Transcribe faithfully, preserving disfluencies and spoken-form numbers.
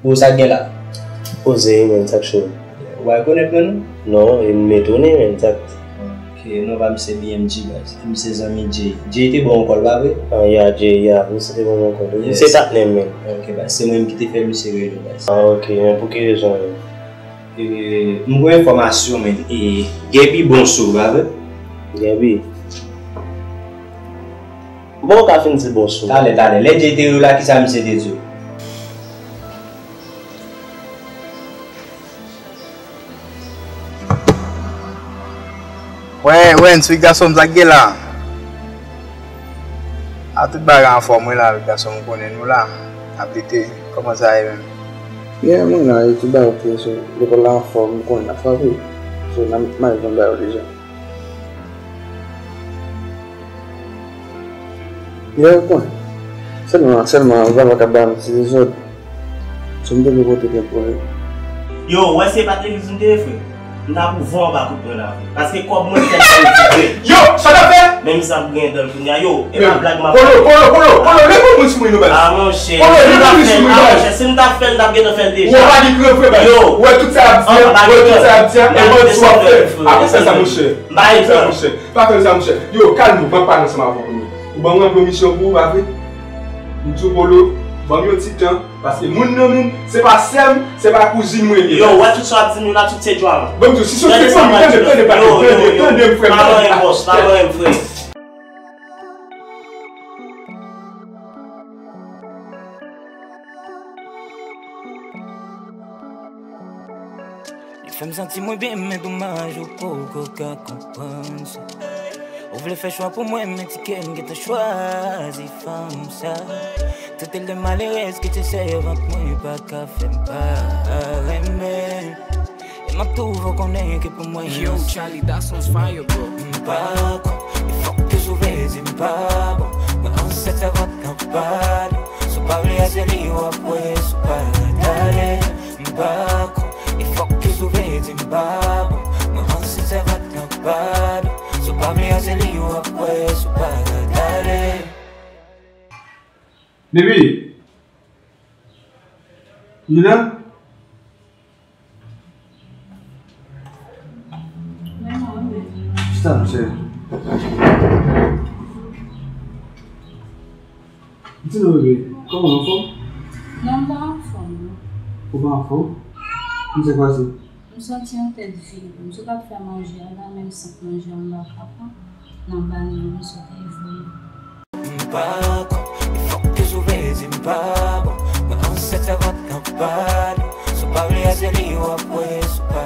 Ou sa k gen la? Poze, men, sa k cho. Ou pa rekonèt mwen, non? Non, e m etone, men, sa k Ok, non pa m se B M G, baz. M se zanmi Jay. Jay te bon kòl, pa vre? Ah, ya, Jay, ya. Misye te bon kòl. Misye patnè m, men. Ok, baz. Se mwen menm ki te fè misye rele w, baz. Ah, ok. Men pou ki rezon, men? E, m gen enfòmasyon, men. E, Gaby bon sou, pa vre? Gaby. Bon, ou ka fin di bon sou. Talè, talè. Lè Jay te rele w la, kisa misye te di w? Wè, wè, Nswik gason m, sa k gen la? A, tout bagay anfòm, wi la, gason m, konnen nou la. N ap lite, kòman sa ye menm? Yeah, mwen la, e tout bagay ok, so, lekòl la anfòm, m konnen n ap frape. So, n ap, m al jwenn bagay yo deja. Yeah, ou konnen. Sèlman, sèlman, Vava k ap ba m ti dezòd. So, m te vle pote plent pou li. Yo, ou wè se pa t legliz m te ye, frè? M ta pou van anba kout pwen la, frè. Paske kòb mwen fè l fè l ti frè. Yo, sa w ap fè? Menm sa ap gen dan l kounye a. Yo, e pa blag m ap fè. Polo, Polo, Polo, Polo, leve moun sou mwen, nou, baz. Ah, monchè, Polo, leve moun sou mwen, baz. Si m ta fè l, m t ap gentan fè l deja. Ou pa gen kran, frè, baz. Yo. Ou wè tout sa y ap di a, ou wè tout sa y ap di a, e bandi w ap fè. Apre sa, monchè. Apre sa, monchè. Pa fè sa, monchè. Yo, kalme w, m ap pale ansanm avè w, Polo. Ou ban mwen yon misyon pou ou, pa vre? M di w, Polo, ban m yon ti tan, paske moun nan menm, se pa sè m, se pa kouzin mwen li ye. Yo, ou wè tout sa w ap di m yo la, tout se drama. Bon, m di w, si se yon ti fanmi, tande, tande, tande, tande, tande m, frè m. Pa manyen bòs, pa manyen m, frè. Li fè m santi mwen byen, men domaj ou poko ka konprann sa. Ou vle fè chwa pou mwen, men ti kè m gentan chwazi fanm sa. Trete l de malerèz, kite sèvant mwen pa ka fè m pa renmen. E m ap touvo konnen ke pou mwen. Yo, Charlie, that sounds fire, bro. M pa kwè, e fòk ke sou vle di m pa bon. Mwen ansent sèvant nan pa bon. Si w pa vle a se li w ap wè, si w pa gade. M pa kwè, e fòk ke sou vle di m pa bon. Mwen ansent sèvant nan pa bon. Si w pa vle a se li w ap wè, si w pa gade. Baby! Li la? Chita, monchè. Di nou, bebe, kòman, anfòm? Non, m pa anfòm, non. Ou pa anfòm? Kisa k pase? M santi yon tèt vid. M sot ap fè manje a la, menm sant manje a m pa ka pran. Nan bal nan m sot voye. M pa kwè, e fòk ke sou vle di m pa bon. Mwen ansent sèvant nan pa bon. Si w pa vle a se li w ap wè, si w pa